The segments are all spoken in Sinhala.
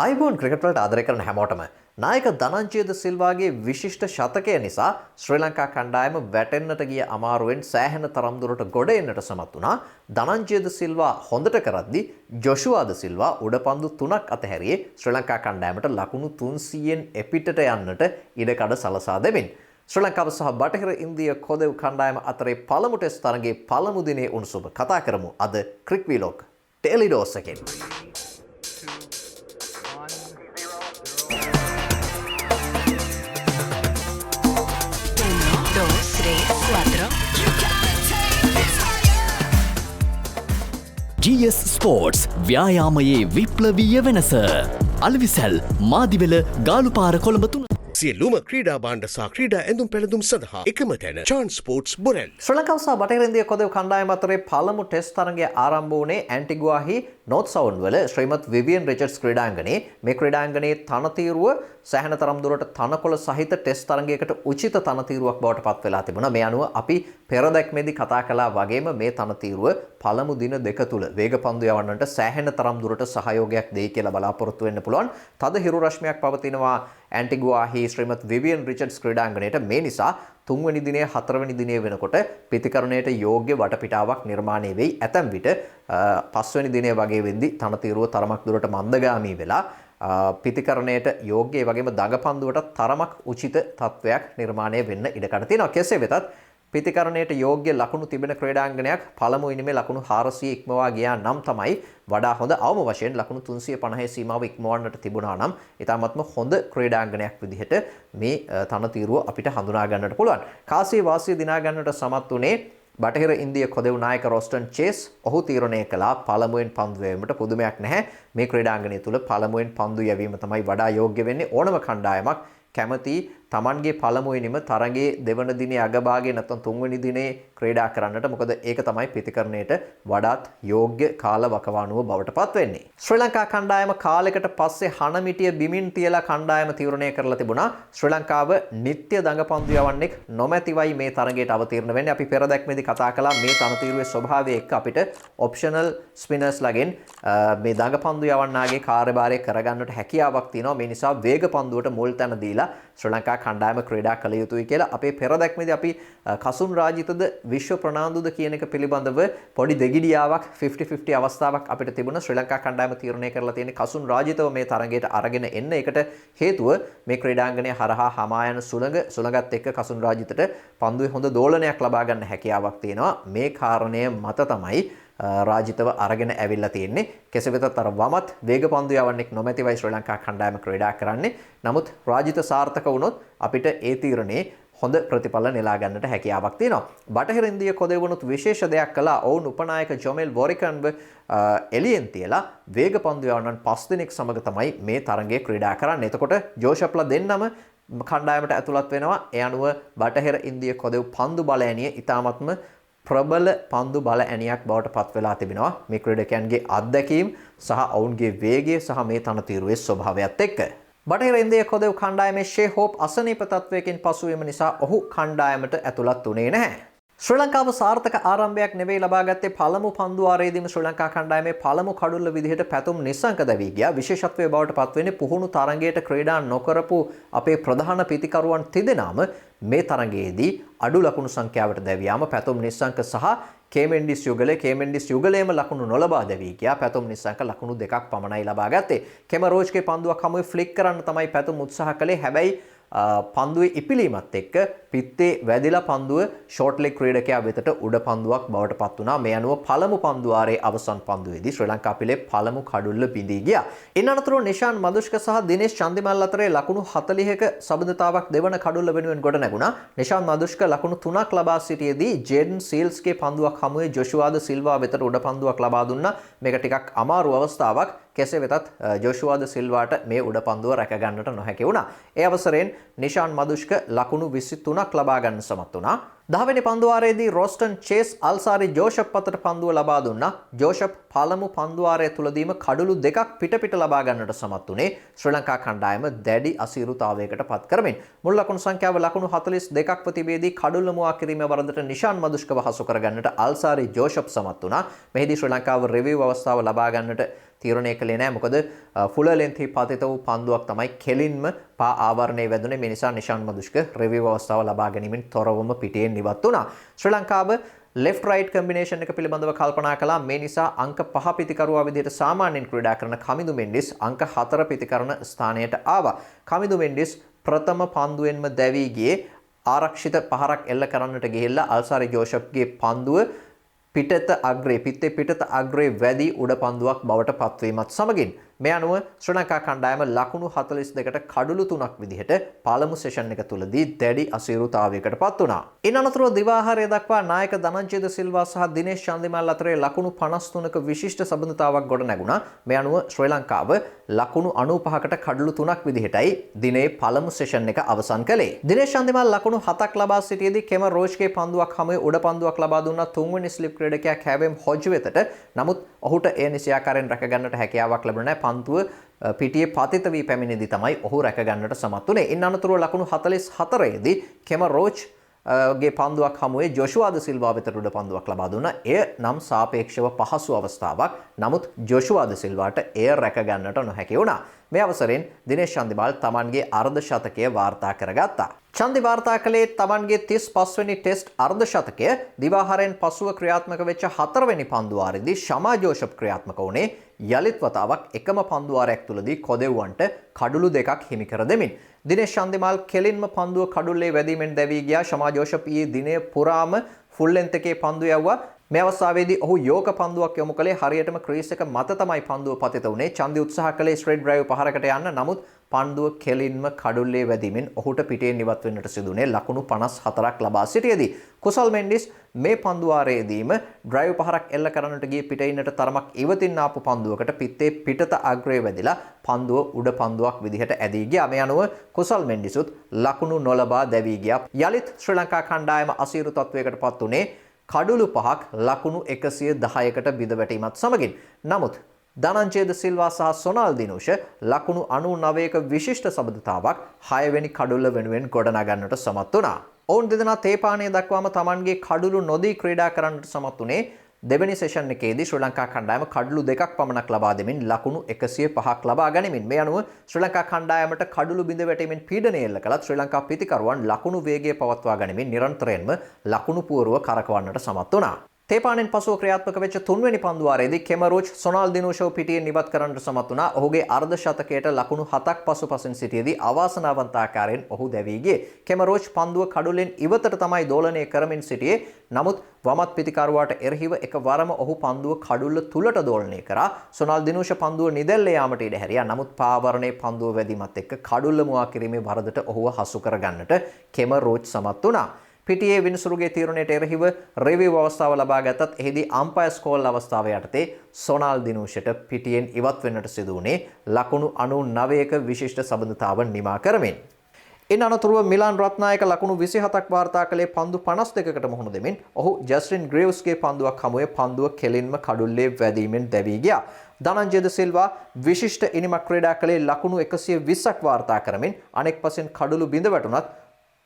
ආයුබෝවන් ක්‍රිකට් වලට ආදරය කරන හැමෝටම නායක ධනංජය ද සිල්වාගේ විශිෂ්ට ශතකය නිසා ශ්‍රී ලංකා කණ්ඩායම වැටෙන්නට ගිය අමාරුවෙන් සෑහෙන තරම් දුරට ගොඩ එන්නට සමත් වුණා. ධනංජය ද සිල්වා හොඳට කරද්දි ජොෂුවා ද සිල්වා උඩ පන්දු තුනක් අතහැරියේ ශ්‍රී ලංකා කණ්ඩායමට ලකුණු 300න් එපිටට යන්නට ඉඩකඩ සලසා දෙමින්. ශ්‍රී ලංකාව සහ බටහිර ඉන්දිය කොදෙව් කණ්ඩායම අතරේ පළමු ටෙස්ට් තරගයේ පළමු දිනේ උණුසුම කතා කරමු අද ක්‍රික් වීලොග් ටෙලිඩෝස් එකෙන්. 1, 2, 3, 4. GS sports ව්‍යායාමයේ විප්ලවීය වෙනස. අලවිසැල් මාදිවෙල ගාලුපාර කොළඹ 3. සියලුම ක්‍රීඩා භාණ්ඩ සහ ක්‍රීඩා ඇඳුම් පැළඳුම් සඳහා එකම තැන චාන්ස් ස්පෝර්ට්ස් බොරැල්ල. ශ්‍රී ලංකාව සහ බටහිර ඉන්දිය කොදෙව් කණ්ඩායම අතරේ පළමු ටෙස්ට් තරගය ආරම්භ වුණේ ඇන්ටිගුවාහි නෝත් සවුන් වල ශ්‍රීමත් විවියන් රිචඩ්ස් ක්‍රීඩාංගණයේ. මේ ක්‍රීඩාංගණයේ තනතිරුව සෑහෙන තරම් දුරට තනකොළ සහිත ටෙස්ට් තරගයකට උචිත තනතිරුවක් බවට පත් වෙලා තිබුණා. මේ අනුව අපි පෙර දැක්මේදී කතා කළා වගේම මේ තනතිරුව පළමු දින දෙක තුල වේග පන්දු යවන්නට සෑහෙන තරම් දුරට සහයෝගයක් දෙයි කියලා බලාපොරොත්තු වෙන්න පුළුවන්. තද හිරු රශ්මියක් පවතිනවා ඇන්ටිගුවාහි ශ්‍රීමත් විවියන් රිචඩ්ස් ක්‍රීඩාංගණයට. මේ නිසා තුන්වෙනි දිනේ හතරවෙනි දිනේ වෙනකොට පිතිකරණයට යෝග්‍ය වටපිටාවක් නිර්මාණය වෙයි. ඇතැම් විට පස්වෙනි දිනේ වගේ වෙද්දි තනතිරුව තරමක් දුරට මන්දගාමී වෙලා පිතිකරණයට යෝග්‍ය ඒ වගේම දඟපන්දුවට තරමක් උචිත තත්වයක් නිර්මාණය වෙන්න ඉඩකඩ තියෙනවා. කෙසේ වෙතත් පිතිකරණයට යෝග්‍ය ලකුණු තිබෙන ක්‍රීඩාංගණයක් පළමු ඉනිමේ ලකුණු 400 ඉක්මවා ගියා නම් තමයි වඩා හොඳ. අවම වශයෙන් ලකුණු 350 සීමාව ඉක්මවන්නට තිබුණා නම් ඉතාමත්ම හොඳ ක්‍රීඩාංගණයක් විදිහට මේ තනතිරුව අපිට හඳුනා ගන්නට පුළුවන්. කාසිය වාසිය දිනා ගන්නට සමත් වුණේ බටහිර ඉන්දිය කොදෙව් නායක රොස්ටන් චේස්. ඔහු තීරණය කළා පළමුවෙන් පන්දු යැවීමට. පුදුමයක් නැහැ, මේ ක්‍රීඩාංගණය තුල පළමුවෙන් පන්දු යැවීම තමයි වඩා යෝග්‍ය වෙන්නේ. ඕනම කණ්ඩායමක් කැමති තමන්ගේ පළමු ඉනිම තරගයේ දෙවන දිනේ අගභාගයේ නැත්නම් තුන්වෙනි දිනේ ක්‍රීඩා කරන්නට. මොකද ඒක තමයි පිතිකරණයට වඩාත් යෝග්‍ය කාල වකවානුව බවට පත් වෙන්නේ. ශ්‍රී ලංකා කණ්ඩායම කාලයකට පස්සේ හනමිටිය බිමින් තියලා කණ්ඩායම තීරණය කරලා තිබුණා. ශ්‍රී ලංකාව නිත්‍ය දඟපන්දු යවන්නෙක් නොමැතිවයි මේ තරගයට අවතීර්ණ වෙන්නේ. අපි පෙර දැක්මේදී කතා කළා මේ තනතිරුවේ ස්වභාවය එක්ක අපිට ඔප්ෂනල් ස්පිනර්ස් ලගෙන් මේ දඟපන්දු යවන්නාගේ කාර්යභාරය කරගන්නට හැකියාවක් තියෙනවා. මේ නිසා වේග පන්දුවට මුල් තැන දීලා ශ්‍රී ලංකා කණ්ඩායම ක්‍රීඩා කළ යුතුයි කියලා අපේ පෙර දැක්මේදී අපි කසුන් රාජිතද විශ්ව ප්‍රනාන්දුද කියන එක පිළිබඳව පොඩි දෙගිඩියාවක් 50-50 අවස්ථාවක් අපිට තිබුණා. ශ්‍රී ලංකා කණ්ඩායම තීරණය කරලා තියෙන්නේ කසුන් රාජිතව මේ තරගයට අරගෙන එන්න. ඒකට හේතුව මේ ක්‍රීඩාංගණය හරහා හමා යන සුළඟත් එක්ක කසුන් රාජිතට පන්දුවේ හොඳ දෝලනයක් ලබා ගන්න හැකියාවක් තියෙනවා. මේ කාරණය මත තමයි රාජිතව අරගෙන ඇවිල්ලා තියෙන්නේ. කෙසේ වෙතත් අර වමත් වේග පන්දු යවන්නෙක් නොමැතිවයි ශ්‍රී ලංකා කණ්ඩායම ක්‍රීඩා කරන්නේ. නමුත් රාජිත සාර්ථක වුණොත් අපිට ඒ තීරණේ හොඳ ප්‍රතිඵල නෙලා ගන්නට හැකියාවක් තියෙනවා. බටහිර ඉන්දිය කොදෙව් වුණොත් විශේෂ දෙයක් කළා. ඔවුන් උපනායක ජොමෙල් වොරිකන්ව එළියෙන් තියලා වේග පන්දු යවන්නන් 5 දෙනෙක් සමග තමයි මේ තරගය ක්‍රීඩා කරන්නේ. එතකොට ජෝෂප්ලා දෙන්නම කණ්ඩායමට ඇතුළත් වෙනවා. ඒ අනුව බටහිර ඉන්දිය කොදෙව් පන්දු බල ඇණිය ඉතාමත්ම ප්‍රබල පන්දු බල ඇණියක් බවට පත් වෙලා තිබෙනවා. මේ ක්‍රීඩකයන්ගේ අත්දැකීම් සහ ඔවුන්ගේ වේගය සහ මේ තනතිරුවේ ස්වභාවයත් එක්ක. බටහිර ඉන්දිය කොදෙව් කණ්ඩායමේ ෂේ හෝප් අසනීප තත්වයකින් පසුවීම නිසා ඔහු කණ්ඩායමට ඇතුළත් වුණේ නැහැ. ශ්‍රී ලංකාව සාර්ථක ආරම්භයක් නෙවෙයි ලබාගත්තේ. පළමු පන්දු වාරයේදීම ශ්‍රී ලංකා කණ්ඩායමේ පළමු කඩුල්ල විදිහට පැතුම් නිස්සංක දැවී ගියා. විශේෂත්වයේ බවට පත්වෙන්නේ පුහුණු තරගයට ක්‍රීඩා නොකරපු අපේ ප්‍රධාන පිතිකරුවන් තිදෙනාම මේ තරගයේදී අඩු ලකුණු සංඛ්‍යාවට දැවියාම පැතුම් නිස්සංක සහ කේමෙන්ඩිස් යුගලේ, කේමෙන්ඩිස් යුගලයේම ලකුණු නොලබා දැවී ගියා. පැතුම් නිස්සංක ලකුණු දෙකක් පමණයි ලබා ගත්තේ. කෙම රෝජ්ගේ පන්දුවක් හමුවේ ෆ්ලික් කරන්න තමයි පැතුම් උත්සාහ කළේ. හැබැයි පන්දුවේ ඉපිලීමත් එක්ක පිත්තේ වැදිලා පන්දුව ෂෝට් ලෙග් ක්‍රීඩකයා වෙතට උඩ පන්දුවක් බවට පත් වුණා. මේ අනුව පළමු පන්දු වාරයේ අවසන් පන්දුවේදී ශ්‍රී ලංකා පිලේ පළමු කඩුල්ල බිඳී ගියා. ඉන් අනතුරුව නිෂාන් මදුෂ්ක සහ දිනේෂ් චන්දිමල් අතරේ ලකුණු 40ක සබඳතාවක් දෙවන කඩුල්ල වෙනුවෙන් ගොඩ නැගුණා. නිෂාන් මදුෂ්ක ලකුණු 3ක් ලබා සිටියේදී ජේඩන් සීල්ස්ගේ පන්දුවක් හමුවේ ජොෂුවාද සිල්වා වෙතට උඩ පන්දුවක් ලබා දුන්නා. මේක ටිකක් අමාරු අවස්ථාවක්. කෙසේ වෙතත් ජොෂුවාද සිල්වාට මේ උඩ පන්දුව රැක ගන්නට නොහැකි වුණා. ඒ අවසරයෙන් නිෂාන් මදුෂ්ක ලකුණු 23ක් ලබා ගන්න සමත් වුණා. දහවෙනි පන්දු වාරයේදී රොස්ටන් චේස් අල්සාරි ජෝෂප් අතට පන්දුව ලබා දුන්නා. ජෝෂප් පළමු පන්දු වාරය තුලදීම කඩුළු දෙකක් පිට පිට ලබා ගන්නට සමත් වුණේ ශ්‍රී ලංකා කණ්ඩායම දැඩි අසීරුතාවයකට පත් කරමින්. මුල් ලකුණු සංඛ්‍යාව ලකුණු 42ක්ව තිබියදී කඩුල්ල මුවා කිරීම වරදට නිෂාන් මදුෂ්කව හසු කරගන්නට අල්සාරි ජෝෂප් සමත් වුණා. මෙහිදී ශ්‍රී ලංකාව රිවිව් අවස්ථාව ලබා ගන්නට තීරණය කළේ නෑ. මොකද ෆුලර් ලෙන්ත් හි පතිත වූ පන්දුවක් තමයි කෙලින්ම පා ආවරණයේ වැදුනේ. මේ නිසා නිශාන් මදුෂ්ක රිවිව් අවස්ථාව ලබා ගැනීමෙන් තොරවම පිටියෙන් ඉවත් වුණා. ශ්‍රී ලංකාව ලෙෆ්ට් රයිට් කම්බිනේෂන් එක පිළිබඳව කල්පනා කළා. මේ නිසා අංක 5 පිතිකරුවා විදිහට සාමාන්‍යයෙන් ක්‍රීඩා කරන කමිදු මෙන්ඩිස් අංක 4 පිතිකරන ස්ථානයට ආවා. කමිදු මෙන්ඩිස් ප්‍රථම පන්දුවෙන්ම දැවී ගියේ ආරක්ෂිත පහරක් එල්ල කරන්නට ගිහිල්ලා අල්සාරි ජෝසප්ගේ පන්දුව පිටත අග්‍රේ පිත්තේ පිටත අග්‍රේ වැදී උඩ පන්දුවක් බවට පත්වීමත් සමගින් මේ අනුව ශ්‍රී ලංකා කණ්ඩායම ලකුණු 42කට කඩුළු 3ක් විදිහට පළමු සෙෂන් එක තුලදී දැඩි අසීරුතාවයකට පත් වුණා. ඉන් අනතුරුව දිවාහාරය දක්වා නායක ධනංජය ද සිල්වා සහ දිනේෂ් චන්දිමාල් අතරේ ලකුණු 53ක විශිෂ්ට සබඳතාවක් ගොඩ නැගුණා. මේ අනුව ශ්‍රී ලංකාව ලකුණු 95කට කඩුළු 3ක් විදිහටයි දිනේ පළමු සෙෂන් එක අවසන් කළේ. දිනේෂ් චන්දිමාල් ලකුණු 7ක් ලබා සිටියේදී කෙම රෝච්ගේ පන්දුවක් හමුවේ උඩ පන්දුවක් ලබා දුන්නා තුන්වෙනි ස්ලිප් ක්‍රීඩකයා කැවෙම් හොජ් වෙතට. නමුත් ඔහුට එය නිසියාකාරයෙන් රැකගන්නට හැකියාවක් ලැබුණේ නැහැ. පන්තුව පිටියේ පතිත වී පැමිණෙදි තමයි ඔහු රැකගන්නට සමත් වුණේ. ඉන් අනතුරුව ලකුණු 44 දී කෙම රෝච් ගේ පන්දුවක් හමුවේ ජොෂුවා ද සිල්වා වෙතට උඩ පන්දුවක් ලබා දුන්නා. එය නම් සාපේක්ෂව පහසු අවස්ථාවක්. නමුත් ජොෂුවා ද සිල්වාට එය රැකගන්නට නොහැකි වුණා. මේ අවසරෙන් දිනේෂ් චන්දිමාල් තමන්ගේ අර්ධ ශතකය වාර්තා කරගත්තා. චන්දි වාර්තා කළේ තමන්ගේ 35 වෙනි ටෙස්ට් අර්ධ ශතකය දිවාහාරයෙන් පසුව ක්‍රියාත්මක වෙච්ච හතරවෙනි පන්දු වාරයේදී ෂමා ජෝසප් ක්‍රියාත්මක වුණේ යලිත් වතාවක් එකම පන්දු වාරයක් තුලදී කොදෙව්වන්ට කඩුළු දෙකක් හිමි කර දෙමින්. දිනේෂ් චන්දිමාල් කෙලින්ම පන්දුව කඩුල්ලේ වැදීමෙන් දැවී ගියා. ෂමා ජෝසප් ඊයේ දිනය පුරාම ෆුල් ලෙන්ත් එකේ පන්දු යවුවා. මේ අවස්ථාවේදී ඔහු යෝක පන්දුවක් යොමු කළේ හරියටම ක්‍රීස් එක මත තමයි පන්දුව පතිත වුණේ. චන්දි උත්සාහ කළේ ස්ට්‍රේට් ඩ්‍රයිව් පහරකට යන්න. නමුත් පන්දුව කෙලින්ම කඩුල්ලේ වැදීමෙන් ඔහුට පිටේ ඉවත් වෙන්නට සිදුුනේ ලකුණු 54ක් ලබා සිටියේදී. කුසල් මෙන්ඩිස් මේ පන්දු වාරයේදීම ඩ්‍රයිව් පහරක් එල්ල කරන්නට ගිය පිටේ ඉන්නට තරමක් ඉවතින් ආපු පන්දුවකට පිත්තේ පිටත අග්‍රේ වැදිලා පන්දුව උඩ පන්දුවක් විදිහට ඇදී ගියා. මේ අනුව කුසල් මෙන්ඩිසුත් ලකුණු නොලබා දැවී ගියා. යලිත් ශ්‍රී ලංකා කණ්ඩායම අසීරු තත්වයකට පත් වුණේ කඩුළු පහක් ලකුණු 110කට බිඳ වැටීමත් සමගින්. නමුත් ධනංජය ද සිල්වා සහ සොනාල් දිනුෂ ලකුණු 99ක විශිෂ්ට සබඳතාවක් 6 වෙනි කඩුල්ල වෙනුවෙන් ගොඩනගන්නට සමත් වුණා. ඔවුන් දෙදෙනා තේපානය දක්වාම තමන්ගේ කඩුළු නොදී ක්‍රීඩා කරන්නට සමත් වුණේ දෙවැනි සෙෂන් එකේදී ශ්‍රී ලංකා කණ්ඩායම කඩුළු දෙකක් පමණක් ලබා දෙමින් ලකුණු 105ක් ලබා ගනිමින්. මේ අනුව ශ්‍රී ලංකා කණ්ඩායමට කඩුළු බිඳ වැටීමෙන් පීඩනය එල්ල කළත් ශ්‍රී ලංකා පිතිකරුවන් ලකුණු වේගය පවත්වා ගනිමින් නිරන්තරයෙන්ම ලකුණු පුවරුව කරකවන්නට සමත් වුණා. තේපානෙන් පසුව ක්‍රියාත්මක වෙච්ච තුන්වෙනි පන්දු වාරයේදී කෙම රෝච් සොනාල් දිනුෂව පිටියෙන් ඉවත් කරන්නට සමත් වුණා. ඔහුගේ අර්ධ ශතකයට ලකුණු 7ක් පසුපසින් සිටියේදී අවාසනාවන්ත ආකාරයෙන් ඔහු දැවී ගියේ. කෙම රෝච් පන්දුව කඩුලෙන් ඉවතට තමයි දෝලනය කරමින් සිටියේ. නමුත් වමත් පිතිකරුවාට එරෙහිව එකවරම ඔහු පන්දුව කඩුල්ල තුලට දෝලනය කරා. සොනාල් දිනුෂ පන්දුව නිදැල්ලේ යාමට ඉඩ හැරියා. නමුත් පාවරණයේ පන්දුව වැදීමත් එක්ක කඩුල්ල මුවා කිරීමේ වරදට ඔහුව හසු කරගන්නට කෙම රෝච් සමත් වුණා. පිටියේ විනිසුරුගේ තීරණයට එරෙහිව රිවිව් අවස්ථාව ලබා ගත්තත් එහිදී අම්පයර් කෝල් අවස්ථාව යටතේ සොනාල් දිනුෂට පිටියෙන් ඉවත් වෙන්නට සිදු වුණේ ලකුණු 99ක විශිෂ්ට සබඳතාව නිමා කරමින්. ඉන් අනතුරුව මිලාන් රත්නායක ලකුණු 27ක් වාර්තා කළේ පන්දු 52කට මුහුණ දෙමින්. ඔහු ජස්ටින් ග්‍රේව්ස්ගේ පන්දුවක් හමුවේ පන්දුව කෙලින්ම කඩුල්ලේ වැදීමෙන් දැවී ගියා. ධනංජය ද සිල්වා විශිෂ්ට ඉනිමක් ක්‍රීඩා කළේ ලකුණු 120ක් වාර්තා කරමින්. අනෙක් පසින් කඩුළු බිඳ වැටුණත්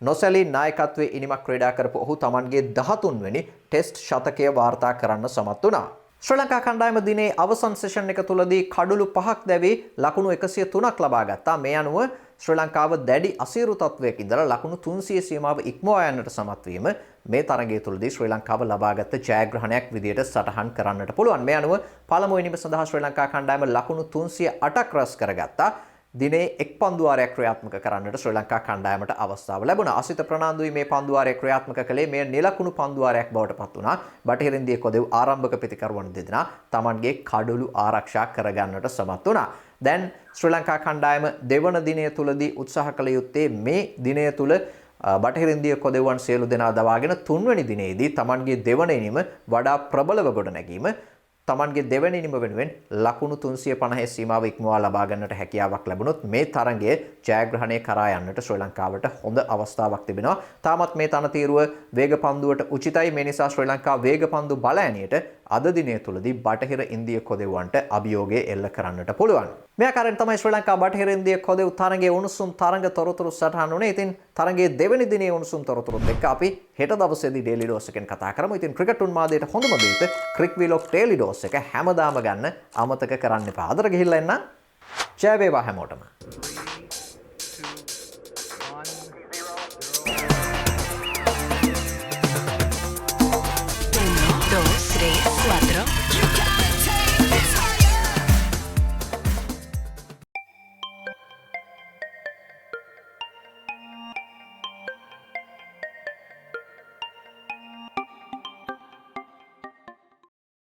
නොසැලී නායකත්වයේ ඉනිමක් ක්‍රීඩා කරපු ඔහු තමන්ගේ 13 වෙනි ටෙස්ට් ශතකය වාර්තා කරන්න සමත් වුණා. ශ්‍රී ලංකා කණ්ඩායම දිනේ අවසන් සෙෂන් එක තුලදී කඩුළු පහක් දැවී ලකුණු 103ක් ලබා ගත්තා. මේ අනුව ශ්‍රී ලංකාව දැඩි අසීරු තත්වයක ඉඳලා ලකුණු 300 සීමාව ඉක්මවා යන්නට සමත් වීම මේ තරගය තුලදී ශ්‍රී ලංකාව ලබාගත් ජයග්‍රහණයක් විදියට සටහන් කරන්නට පුළුවන්. මේ අනුව පළමු ඉනිම සඳහා ශ්‍රී ලංකා කණ්ඩායම ලකුණු 308ක් රැස් කරගත්තා. දිනේ එක් පන්දු වාරයක් ක්‍රියාත්මක කරන්නට ශ්‍රී ලංකා කණ්ඩායමට අවස්ථාව ලැබුණා. අසිත ප්‍රනාන්දුයි මේ පන්දු වාරය ක්‍රියාත්මක කළේ. මෙය නිලකුණු පන්දු වාරයක් බවට පත් වුණා. බටහිර ඉන්දිය කොදෙව් ආරම්භක පිතිකරුවන් දෙදෙනා තමන්ගේ කඩුළු ආරක්ෂා කරගන්නට සමත් වුණා. දැන් ශ්‍රී ලංකා කණ්ඩායම දෙවන දිනය තුලදී උත්සාහ කළ යුත්තේ මේ දිනය තුල බටහිර ඉන්දිය කොදෙව්වන් සියලු දෙනා දවාගෙන තුන්වෙනි දිනයේදී තමන්ගේ දෙවන ඉනිම වඩා ප්‍රබලව ගොඩනැගීම, තමන්ගේ දෙවැනි ඉනිම වෙනුවෙන් ලකුණු 350 සීමාව ඉක්මවා ලබා ගන්නට හැකියාවක් ලැබුණොත් මේ තරගය ජයග්‍රහණය කරා යන්නට ශ්‍රී ලංකාවට හොඳ අවස්ථාවක් තිබෙනවා. තාමත් මේ තනතිරුව වේග පන්දුවට උචිතයි. මේ නිසා ශ්‍රී ලංකා වේග පන්දු බලඇණියට අද දිනය තුලදී බටහිර ඉන්දිය කොදෙව්වන්ට අභියෝගය එල්ල කරන්නට පුළුවන්. මේ ආකාරයෙන් තමයි ශ්‍රී ලංකා බටහිර ඉන්දිය කොදෙව් තරගයේ උණුසුම් තරග තොරතුරු සටහන් වුණේ. ඉතින් තරගයේ දෙවෙනි දිනේ උණුසුම් තොරතුරුත් එක්ක අපි හෙට දවසේදී ඩේලි ඩෝස් එකෙන් කතා කරමු. ඉතින් ක්‍රිකට් උන්මාදයට හොඳම බේත ක්‍රික් වීලොක් ඩේලි ඩෝස් එක හැමදාම ගන්න අමතක කරන්න එපා. අදට ගිහිල්ලා එන්න. ජය වේවා හැමෝටම.